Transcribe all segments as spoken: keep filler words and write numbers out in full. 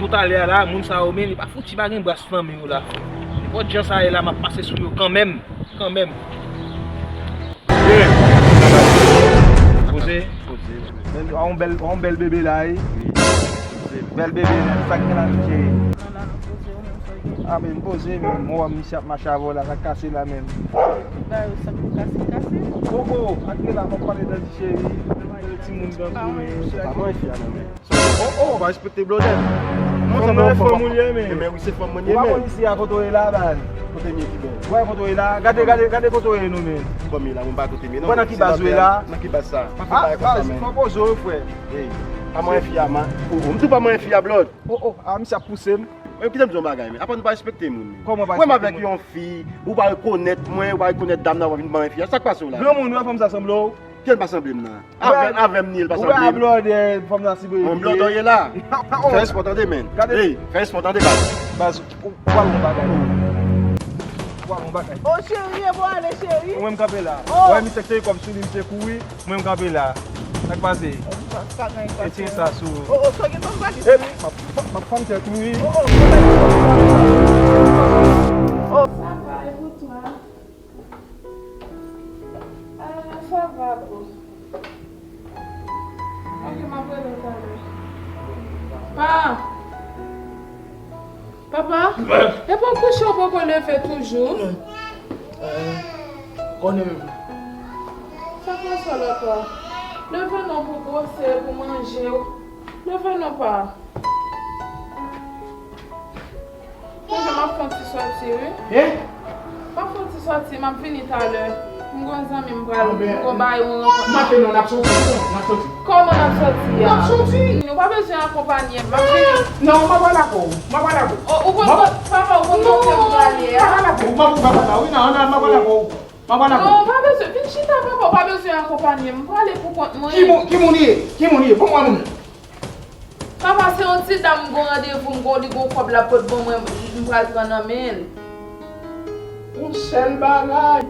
Talè a la, moun sa yo, men, li pa fouti pa gen bras nan men yo la. Nenpòt jan sa ye la, m ap pase sou yo kanmenm. Kanmenm. Poze. Poze. Bèl, yon bèl, yon bèl bebe la, wi. Bèl bebe, men sa k gen la, mesye. Ah, men poze, men mwen wè misye ap mache avè w la, sa k kase la menm. Ba yo sa k pou kase, kase. Koko, antre la, m ap pale dan ti cheri. Bèl timoun dan kou, men. Se pa mwen, fi a, non, men. Oh, oh, pa respekte blòdè. Mwen, fanm ou ye, men. Men wi, se fanm mwen ye, men. Ou pa konn isi a kote w ye la, baz. Kote m ye ki bò? Wè kote w ye la. Gade, gade, gade kote w ye, non, men. Kòm ye la, mwen pa kote m ye, non. Wè nan ki baz ou ye la? Nan ki baz sa? Pa fè bagay konsa, men. Fò poze w, frè. Ey, pa manyen fi a, man. Oh, oh, m tou pa manyen fi a, blòd. Oh, oh, ah, misye ap pouse m. Men kite m di yon bagay, men. Apa nou pa respekte moun, men. Kòman pa respekte moun? Wè m avèk yon fi, ou pa rekonèt mwen, ou pa rekonèt dam nan, w ap vin manyen fi a. Sa k pase w la? Granmoun, wè fanm sa sanble w. Kiyès pa sanble m nan? Avè, avè m ni, l pa sanble m. Ou wè a blòdè, fanm nan si byen. Yon blòdè w ye la. Fè respè w tande, men. Ey, fè respè w tande, baz. Baz, ou, ou pral yon bagay. Ou pral yon bagay. Oh, cheri, e bon ale, cheri. Ou menm kanpe la. Oh. Ou wè misye k te gen kòb sou li, misye kouri. Ou menm kanpe la. Sa k pase? Retire sa sou ou. Oh, oh, sa gen fanm pa di. M ap, m ap, m ap fanm tèt ou, wi. Oh, oh. Oh. Ça va, et pour toi? Ah, ça va, boo. Ok, m ap rele w talè. Pa! Papa? Epa w kouche w poko leve toujou? Konnen menm. Sa k pase lòt la? Leve non pou bwose, pou manje. Leve non pa. Kounye a m ap fè yon ti sòti, wi. Eh? M ap fè yon ti sòti, m ap vini talè. M gon zanmi m pral, m gon bagay yon rankont. Maten non, n ap sòti, non, n ap sòti. Kòman n ap sòti a? N ap sòti. Nou pa bezwen akonpanye m, m ap vini. Non, m ap pral avè w, m ap pral avè w. Ou konn kote, papa, ou konn kote m prale a? M ap pral avè w, m ap pral avè w, wi, nan, nan, m ap pral avè w. M ap pral avè w. Non, pa bezwen, vin chita, papa, ou pa bezwen akonpanye m, m prale pou kont mwen. Ki moun, ki moun li ye? Ki moun li ye? Ban m wè moun nan. Papa, se yon ti dam, m gon randevou, m gon, li gon kòb l ap pot ban mwen, m pral pran nan men l. Yon sèl bagay.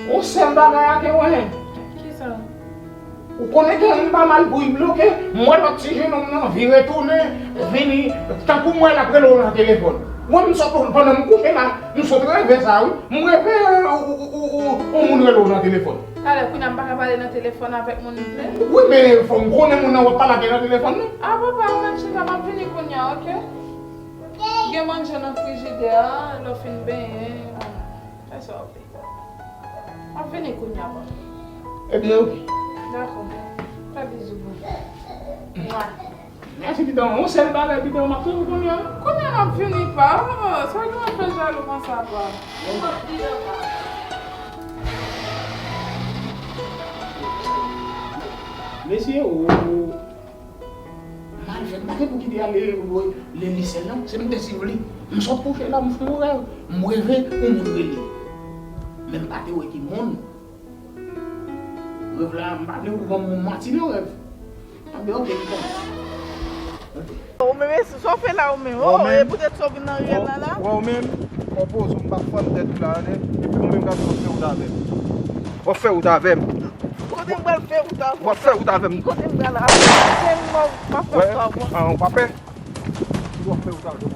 Yon sèl bagay a gen mwen. Kisa? Ou konnen gen yon pa mal bouyi bloke, m wè lòt ti jenòm nan vire tounen, vini, tankou m wè l ap rele w nan telefòn. Mwen, m sot, pandan m kouche la, m sot reve sa, wi. M reve, ou, ou, ou, ou, ou, yon moun rele w nan telefòn. Talè, kounye a m pa ka pale nan telefòn avèk moun m vle? Wi, men fò m konnen moun nan w ap pale avè l nan telefòn, non? A, papa, ou mèt chita, m ap vini kounye a, oke? Gen manje nan frijidè a, lè w fin benyen, fè sa w vle. M ap vini kounye a, papa. Ebyen, oke. Dakò. Fè bizou, boo. Mwa. Mèsi, pitit mwen. Yon sèl bagay, pitit mwen, m ap tann ou kounye a. Kounye a m ap vini, pa. Oh, sa w gen w ap fè jalou konsa, pa. M ap vini, pa. Mesye, oh, oh. Malfèt, m pa gen pou kite ale le, le, le sèl, non. Se m te swiv li. M sot kouche la, m fè yon rèv. M reve, yon moun rele. Men m pa te wè ki moun. Rèv la, m pa vle ou ban m yon mati nan rèv. Anben, oke, li bon. Oke. Ou menm, e sa w fè la, ou menm? Oh, e poutèt sa w vin nan riyèl la, la? Wè, ou menm, w ap poze, m pa fann tèt ou la, tande? Epi ou menm, gade, w ap fè wout avè m. W ap fè wout avè m. Kote m pral fè wout avè w? W ap fè wout avè m. Kote m pral la? M ap fè wout avè w. Wè, a, ou pa pè? W ap fè wout avè m.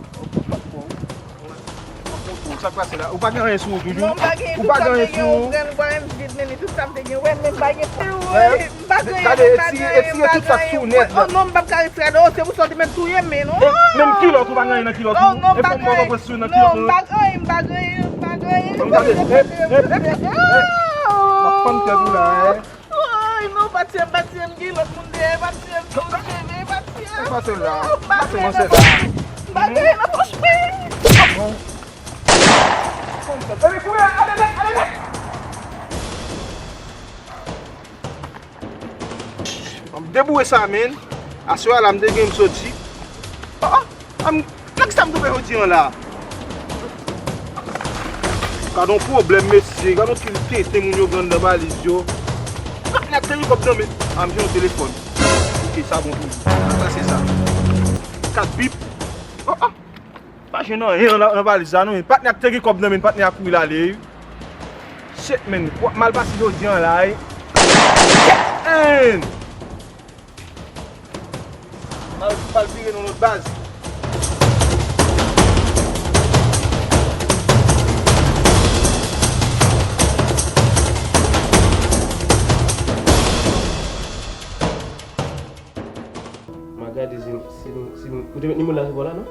Sa k pase la? Ou pa gen anyen sou ou toujou? Non, m pa gen anyen sou ou. Ou pa gen anyen sou ou. Tout sa m te gen, ou wè, men m pa gen. Gade, etire, etire tout sa k sou ou nèt la. Oh non, m p ap ka retire, non, se pou sa w te mèt touye m, men non. Menm kilòt, ou pa gen anyen nan kilòt ou? Non, non, m pa gen anyen, m pa gen anyen, m pa gen anyen. M ap fann tèt ou la, eh. Ay, non, pa tiye m, pa tiye m, gen lòt moun dèyè, pa tiye m, non, cheve, pa tiye m. Sa k pase la? Pa tiye m, pa tiye m. M pa gen anyen nan pòch mwen. Epi kounye a, ale nèt, ale nèt. M ap deboure sa, men. Aswè a la, m te gen m soti. Oh, oh, a m, nan kisa m tonbe jodi an la? Gade yon pwoblèm, mesye. Gade yon pil tenten moun yo gen anndan valiz yo. Patnè ak teri kòb nan men. A m gen yon telefòn. Ok, sa bon tou. Sa se sa. Kat bip. Oh, oh. Pa jwenn anyen nan, nan valiz la, non, men. Patnè ak te gen kòb nan men, patnè a kouri l ale, wi. Shit, men. W ap mal pase jodi an la, wi. Shit, men. Mal, mal vire nan lòt baz. Met nimewo l la sou kò w la, non?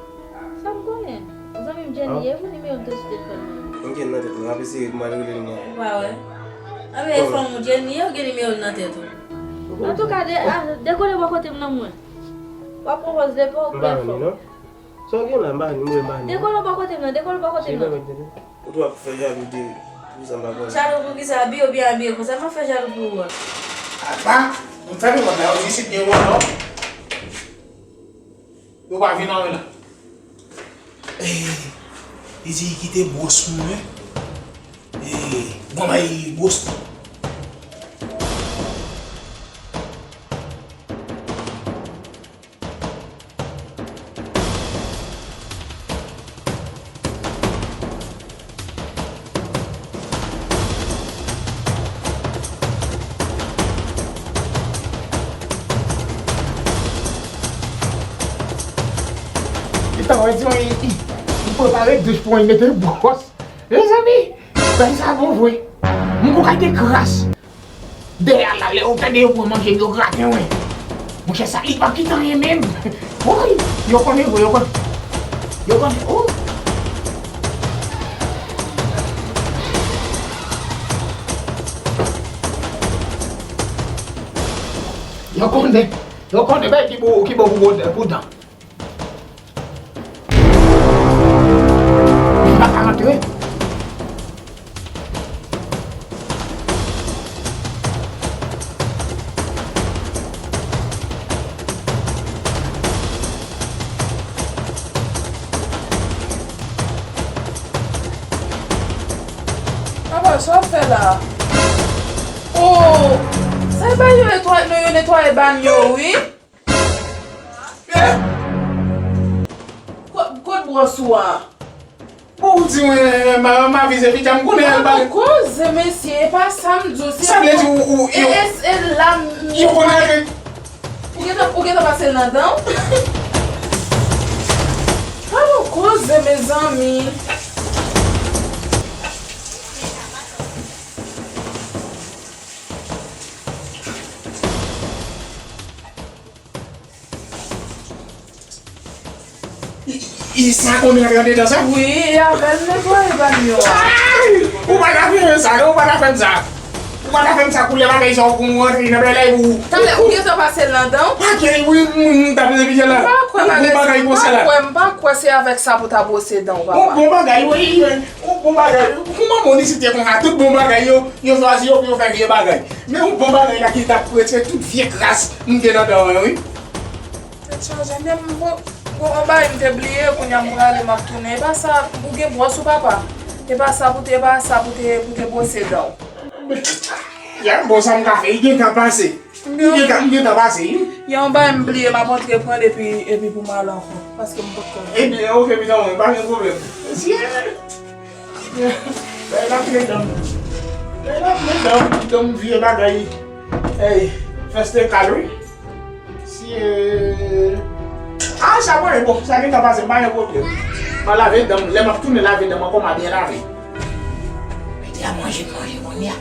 Sa m konnen? Zanmi m Jenny ye, pou nimewo l te sou telefòn mwen. M gen nan tèt mwen, m ap eseye pou m al rele l, non. Ou pa wè? Anben, e fanm ou Jenny ye, ou gen nimewo l nan tèt ou. Antouka, de, a, dekole bò kote m non mwen. W ap pran pòz de pa w pran fò. M pa vini, non. Sa w gen la, m pa vini, mwen m pa vini. Dekole bò kote m nan, dekole bò kote m nan. Ou twò ap fè jalou de pou sa m pa konnen. Jalou pou kisa? Abiye w byen abiye konsa, m ap fè jalou pou ou a. Apa, m fèmen pòt la, yo di isit gen vòlò. Yo pa vin anwen la. Eh, li di li kite bwòs mwen. Eh, bon, bay bwòs. Li ta wè di mwen, li, li, li prepare douch pou mwen, li mete bwòs. Mezanmi, bagay sa bon vre. Mwen gon kalite kras. Dèyè la, lè yo tande yo pran manje m, yo graten mwen. Monchè, sa, li pa kite anyen menm. Woy, yo konnen vre, yo konnen. Yo konnen, oh. Yo konnen, yo konnen, bay ki bon, ki bon pou, pou dan. M pa ka rantre. Papa, sa w ap fè la? Oh, sa e ba yo netwaye, nou yo netwaye bann yo, wi. Eh! Kot, kot bwòs ou a? Bon, ou di mwen, ma, ma vize pitit, m konnen al bale. Koze, mesye, e pa sa m di w, se... Sa vle di ou, ou, e, e, e la m... Yo konnen al. Ou gentan, ou gentan pase l nan dan w? Pa bon koze, mezanmi. I, i, sa konnen antre andedan sa? Wi, e avè l netwaye bann yo a. Ay! Ou pa ta fè sa, non, ou pa ta fè m sa. Ou pa ta fè m sa, koulè bagay sa, ou konn rantre nan bèlè ou. Talè, ou gentan pase l nan dan w? Ok, wi, m, m, m t ap repite la. M pa kwè bagay, m pa kwè, m pa kwè se avèk sa pou ta bwose dan w, papa. Bon, bon bagay, wi, wi. Ou bon bagay, ou manman w isit te konsa, tout bon bagay yo, yo chwazi yo pou yo fè vye bagay. Men yon bon bagay la ki t ap retire tout vye kras m gen nan dan mwen, wi. Tèt chaje, men m bon, bon, yon bagay m te bliye, kounye a m prale, m ap tounen. E pa sa, ou gen bwòs ou papa? E pa sa pou te, e pa sa pou te, pou te bwose dan w. Ya, bon, sa m ka fè, li gentan pase. M gentan, m gentan pase, wi. Yon bagay m bliye, m ap antre pran l epi, epi pou m al ankò. Paske m potko. Ebyen, oke, pitit mwen, pa gen pwoblèm. Mesye! Bagay la plen dan m. Bagay la plen dan m, dan m vye bagay. Ey, fèste kal, wi. Mesye! Ah, sa mwen, bon, sa gentan pase, pa gen pwoblèm. M a lave dan m, lè m ap tounen lave dan m ankò, m a byen lave. Mete a manje, manje kounye a.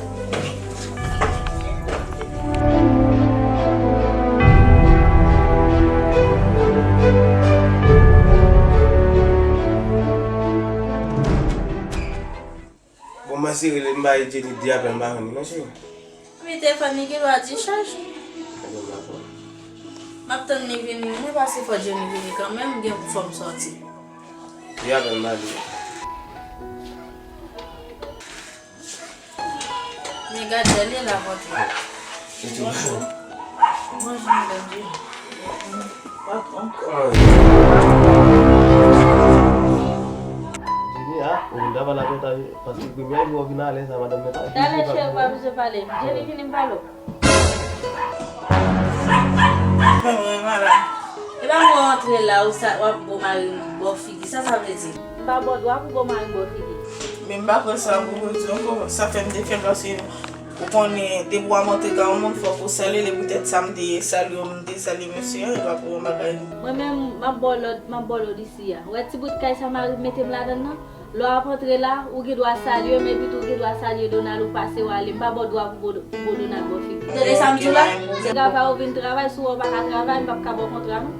Bon, m ap eseye rele, m bay Jenny de apèl, m pa jwenn li non, cheri. Wi, telefòn li gen dwa dichaj. Bon, dakò. M ap tann li vini, mwen pase fò Jenny vini kanmenm, m gen pou fò m sòti. Li avè m pale. Men gad lè li la kontre. Li tou. Bonjou, madanm Jenny. Patwon. Jenny, a, ou vin travay la kontan, paske premye jou ou vin alèz la, madanm mwen pa... Talè, cheri, ou pa bezwen pale. Jenny, vini m pale w. Mwen, mwen, mwen la. E pa mwen antre la, ou sa, w ap bo mari m bò figi. Sa sa vle di? M pa ba w dwa pou bo mari m bò figi. Men m pa kwè sa pou ou di ankò. Sa fè m te fè l, paske ou konnen, depi w ap antre kay yon moun, fòk ou salye li. Poutèt sa, m te salye w, m te salye mesye a, e pa pou yon bagay. Mwen menm, m ap ba w lòd, m ap ba w lòd isi a. Ou wè ti bout kay sa mari m mete m ladann nan? Lè w ap antre la, ou gen dwa salye m, epi tou ou gen dwa salye Donald, ou pase w ale. M pa ba w dwa pou bo, pou bo Donald bò figi. Tande sa m di w la? Se travay ou vin travay, si w wè w pa ka travay, m p ap ka ba w kontra non.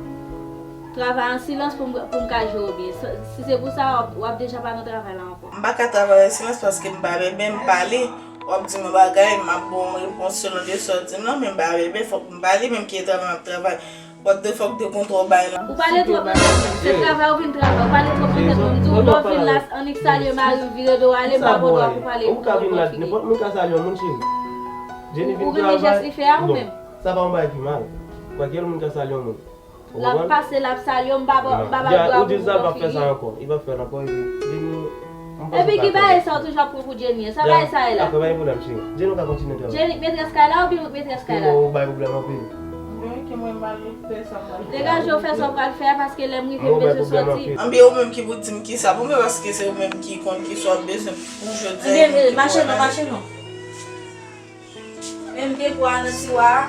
Travay an silans pou m, pou m ka jere w byen. Si se pou sa, w ap, w ap deja pa nan travay la ankò. M pa ka travay an silans paske m pa bebe, m pale. W ap di m yon bagay, m ap ba w yon repons selon de sa w di m lan, men m pa bebe, fòk m pale, menm ki e travay m ap travay. What the fuck de kontwòl bay la. Ou pale twòp nan tèt mwen. Se travay ou vin travay. Ou pale twòp nan tèt mwen. M di w lè w vin la, annik salye mari m, vire do w ale, m pa gen dwa pou pale. Ou ka vin la, nenpòt moun ka salye yon moun, cheri. Jenny vin travay. Ou renmen jès li fè a ou menm? Sa pa yon bagay ki mal. Kwakèl moun ka salye yon moun. L ap pase, l ap salye w, m pa ba, m pa ba l dwa pou m konfini. Ou di sa l p ap fè sa ankò. Li p ap fè l ankò, epi Jenny, m panse. Epi ki bagay sa w toujou ap pran pou Jenny an? Sa bagay sa ye la? Dakò, pa gen pwoblèm, cheri. Jenny, ou ka kontinye travay. Jenny, metrès kay la oubyen ou metrès kay la? Ou bay pwoblèm anpil. Degaje w, fè sa w pral fè a, paske lè m rive m bezwen soti. Anben ou menm ki pou di m kisa pou m fè, paske se ou menm ki konn kisa w ap bezwen pou jodi a. Anben mache non, mache non. Menm gen pwa nan tiwa a,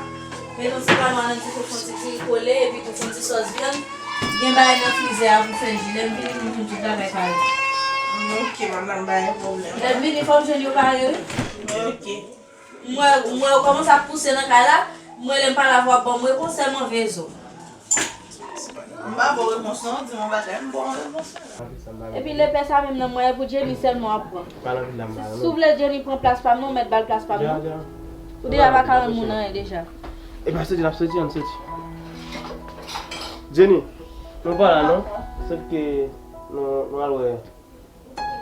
men nan ti pwa nwa nan dife fon ti kiri kole, epi tou fon ti sòs vyann. Gen bagay nan frizè a pou fè ji. Lè m vini, nou vin tout bagay pare. Ok, madanm, pa gen pwoblèm. Lè m vini, fò m jwenn yo pare, wi. Ok. M wè, m wè yo kòmanse ap pouse nan kay la, m wè lè m pale avè w ap ban m repons, sèlman veye zo. M pa ba w repons non, di m yon bagay, m ba w repons. Epi lepè sa menm nan mwen, e pou Jenny sèlman w ap pran. Si w vle Jenny pran plas pa m nan, w mèt ba l plas pa m non. Ou deja pa ka rann moun anyen deja. Epa soti, n ap soti, ann soti. Jenny, nou pa la non. Sòt ke nou, nou al wè.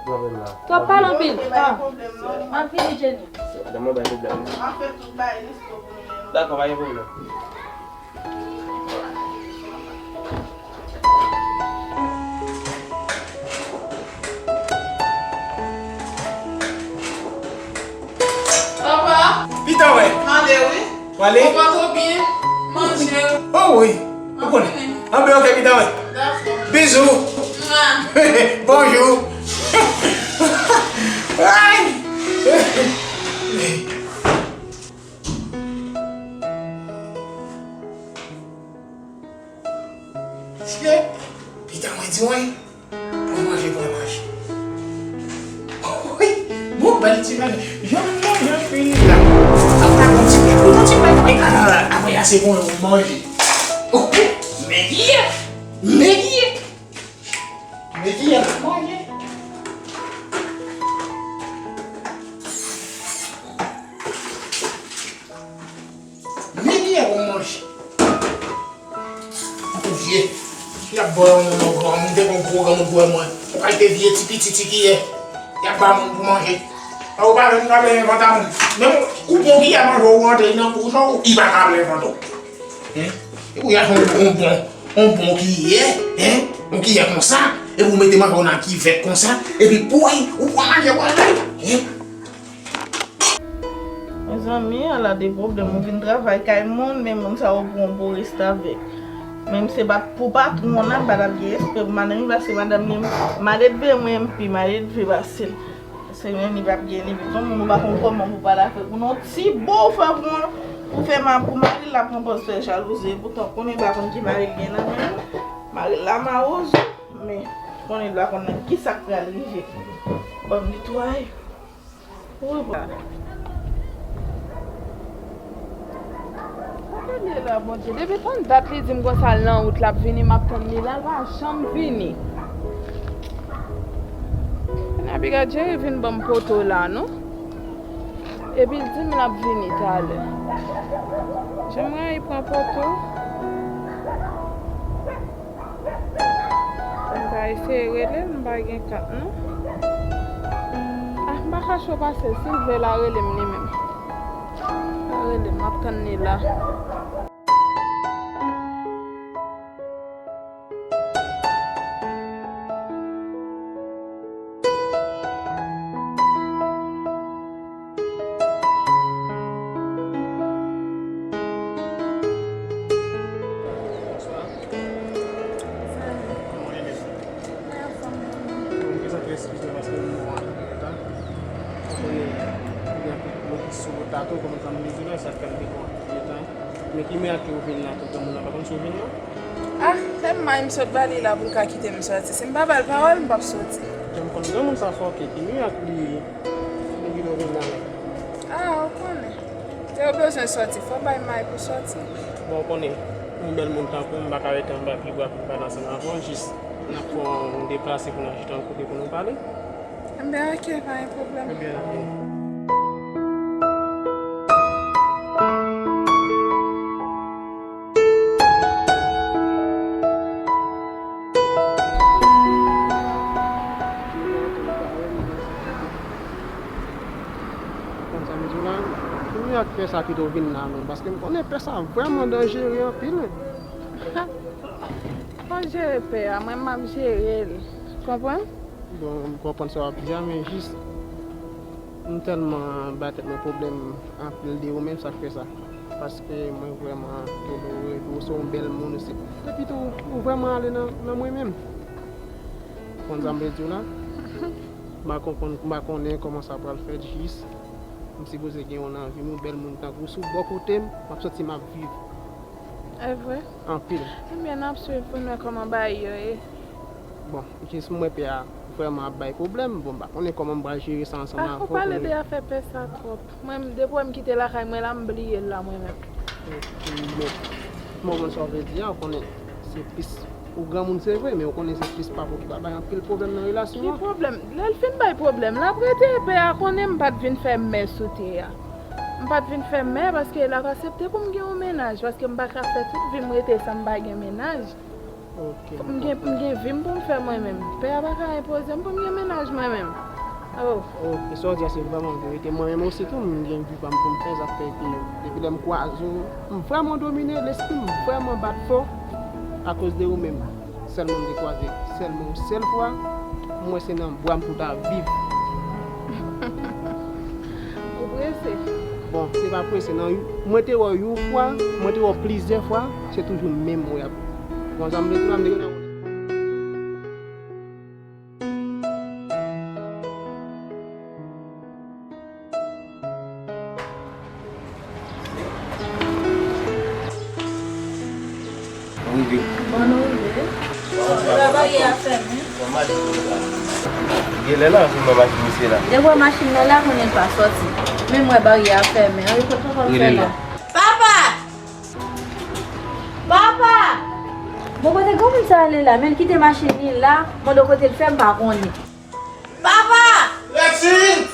Pwoblèm la. Twòp pale anpil. M ap vini, Jenny. Madanm mwen bay pwoblèm. M ap fè tout bagay listo pou nou menm. Dakò, pa gen pwoblèm. Papa. Pita wè. M ale wi. W ale? Ou pa twò byen? Manje. Oh wi. Ou konnen. Anpil. Anpil, ok, pita wè. Dakò. Bizou. Mwa. Bonjou. Ay. Pita mwen di mwen. Pran manje, pran manje. Wi, bon, bèl ti manje. Jan manje fini la. Sa pa bon ti manje, bon ti manje. Apre a, se bon, yon manje. Men ki yè? Men ki yè? Men ki yè? Manje. Men ki yè pou manje. Tankou vye. Y ap ba yon moun yon granmoun, te gon gwo granmoun pou wè mwen. Yon kalite vye ti piti ti ki yè. Y ap ba moun pou manje. Ou pa menm ka byen envanta moun. Menm ou bon ki yè manje ou rantre nan bouch ou, li pa ka byen envante w. Hein? Epi ou y ap yon bon, yon bon, yon bon ki yè, hein? Yon ki yè konsa, epi ou mete manje w nan kivèt konsa, epi pouy, ou pran manje ou ale, hein? Mezanmi, ala de pwoblèm, ou vin travay kay moun, men moun sa yo pran pou restavèk. Menm se pa pou patwon an, m pa t ap gen respè pou madanm li, paske madanm li maledve mwen, m pi maledve pase l. Se menm li p ap gen limit. Yon moun ou pa konn kòman pou pale avèk moun, yon ti bo ou fè pou, pou fè ma-, pou mari l, l ap pran pòz fè jalouzi, epoutan konnen li pa konn ki mari l gen nan men l. Mari l la mawòz, men konnen li pa konn nan ki sa k pral rive. Ban m netwaye. Ou wè. Kote l ye la, Bondye? Depi tann dat li di m konsa l nan wout l ap vini, m ap tann li la, l pa janm vini. Kounye a piga Jerry vin ban m poto la, non? Epi l di m l ap vini talè. Jan m rayi pran poto. M ta eseye rele l, m pa gen kat non. Ah, m pa ka cho pase l, si l vle l a rele m li menm. L a rele m, m ap tann li la. Bonswa. Kòman w ye, medam? Bon, m prezante eskiz mwen paske m pran anpil tan. Ou konnen, gen anpil blokis sou wout la tou, kòm zanmi di nou, sa k fè m te pran anpil tan. Men ki mirak ke ou vin la tou, granmoun nan pa konn si w vin non? Ah, fè m may, m sot ba li la pou l ka kite m soti. Si m pa ba l pawòl, m p ap soti. Jan m konn granmoun sa fòkè, ki mirak li ye, li vin ou vin la menm. Ah, ou konnen. Lè yo bezwen sòti, fò bay may pou sòti. Bon, ou konnen. Yon bèl moun tankou w, m pa ka rete anba pye bwa pou m pale ansanm avè w, jis n ap fè yon deplase pou n al chita yon kote pou nou pale. Enben, oke, pa gen pwoblèm. Ebyen, oke. Konn sa m di w la, fini ak pè sa pito vin la menm, paske m konnen pè sa vrèman danjere anpil. Pa jere pè a, mwen m ap jere l. Konprann? Bon, m konprann sa w ap di a, men jis m tèlman ba tèt mwen pwoblèm anpil de ou menm, sa k fè sa. Paske mwen vrèman tolere w, ou se yon bèl moun, ou se, epi tou, ou vrèman ale nan, nan mwen menm. Konn sa m vle di w la? M pa konprann, m pa konnen kòman sa pral fèt, jis m sipoze gen yon nan vi m, yon bèl moun tankou w sou bò kote m, m ap santi m ap viv. E vre? Anpil. Ebyen, n ap swiv pou n wè kòman bagay yo ye. Bon, jis m wè pè a vrèman ap bay pwoblèm. Bon, m pa konnen kòman m pral jere sa ansanm avè w. Pa fò pale de afè pè sa twòp. Mwen, depi w wè m kite lakay mwen la, m bliye l la, mwen menm. Bon, m konprann sa w vle di a, ou konnen se plis, ou granmoun se vre, men ou konnen se plis papa w ki pral bay anpil pwoblèm nan relasyon an. Ki pwoblèm? Lè l fin bay pwoblèm, l ap rete. Pè a konnen m pa t vin fè mè sou tè a. M pa t vin fè mè paske l ap aksepte pou m gen yon mennaj, paske m pa ka fè tout vi m rete san m pa gen mennaj. Ok, m gen, m gen vi m pou m fè mwen menm. Pè a pa ka enpoze m pou m gen mennaj mwen menm. Oh. Ok, sa w di a se vrèman verite. Mwen menm osi tou, m gen vi pa m pou m fè, sa k fè ke depi lè m kwaze w, m vrèman domine, lespri m vrèman bat fò akoz de ou menm. Sèlman m te kwaze sèlman yon sèl fwa, m wè se nan bra m pou w ta viv. Ou prese. Bon, se pa prese, nan yon, mwen te wè w yon fwa, mwen te wè w plizyè fwa, se toujou menm mwen ap. Bon, sa m vle di la, m te gentan konnen. Nou rive. Bon, nou rive. Epa baryè a fèmen. Genlè la, se nan machin misye la. Depi w wè machin nan la, konnen l pa sòti. Men m wè baryè a fèmen. An, li poko fè la. Papa! Papa! Bon, kote granmoun sa ale la? Men l kite machin li la, mande kote l fè, m pa konnen. Papa! Lètine!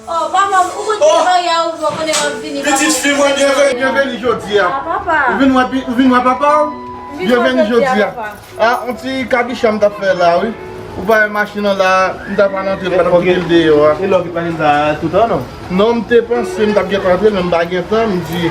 Oh, papa, ou konn kite baryè a ouvè, ou konnen w ap vini, papa. Pitit fi mwen, byenveni, byenveni jodi a. Ah, papa. Ou vin wè pi-, ou vin wè papa w? Byenveni jodi a, papa. Ah, yon ti kabicha m t ap fè la, wi. Ou pa wè machin nan la, m t ap al antre l, pa t ap kite l deyò a. E lè w kite machin sa toutan, non? Non, m te panse m t ap gentan antre l, men m pa gen tan, m di,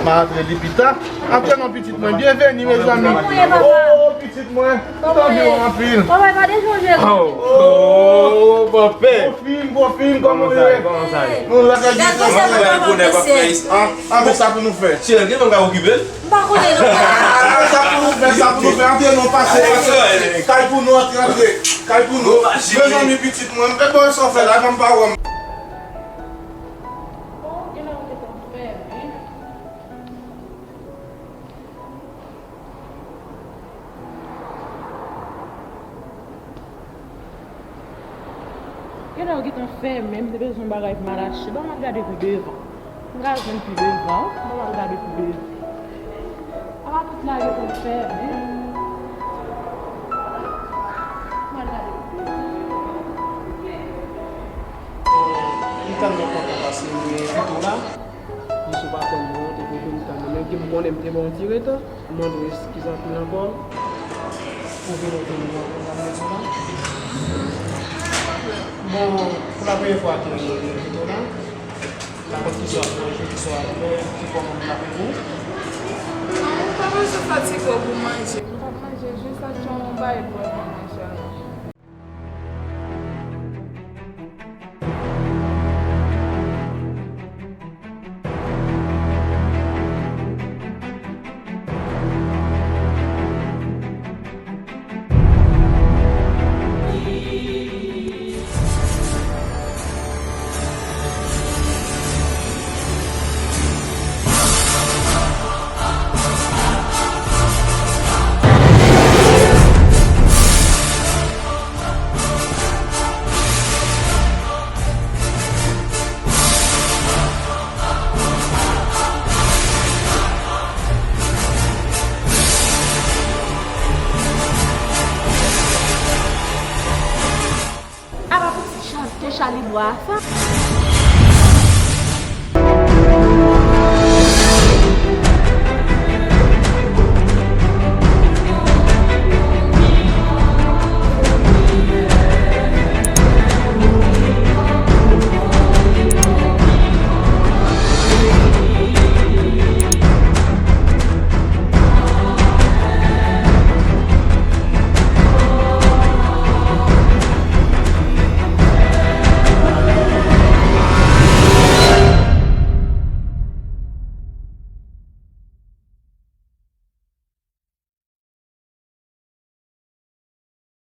m a antre li pita. Antre non, pitit mwen, byenveni, mezanmi. Kòman w ye, papa? Oh, pitit mwen, m t anvi w anpil. Papa, pa dejan jere. Oh, oh, bòpè. Bon fi m, bon fi m, kòman w ye? Kòman sa ye? Nou la kay. Gade sa, papa, mesye. Ah, ah, men sa pou nou fè. Cheri, gen moun k ap okipe l? M pa konnen non. Ah, sa pou nou fè, sa pou nou fè. Antre non, pase, pase. Kay pou nou, antre, antre. Kay pou nou. Mezanmi, pitit mwen, m fè bon sa w fè la, jan m pa wè m. Genlè yo gentan fèmen, m te bezwen yon bagay pou m al achte. Ban m al gade pi devan. M ka jwenn pi devan, wi. Ban m al gade pi devan. Apa tout la gentan fèmen. M al gade pi devan. M tèlman kontan paske m gen Vito la. Jis ou pa konn mwen, te vle vin tann mwen. Menm ke m konnen m te ba w yon ti reta, m mande w eskiz anpil ankò. Pou vin ou vin mwen, konn sa m vle di w la. Bon, pou la premyè fwa ke m vin ou la, m pa konn kisa w ap manje, kisa w ap bwè, ki kòman m ap pou ou. Non, ou pa bezwen fatige w pou manje. M p ap manje, jis achte yon bagay pou mwen sèlman. Monchè, li bwa a fè.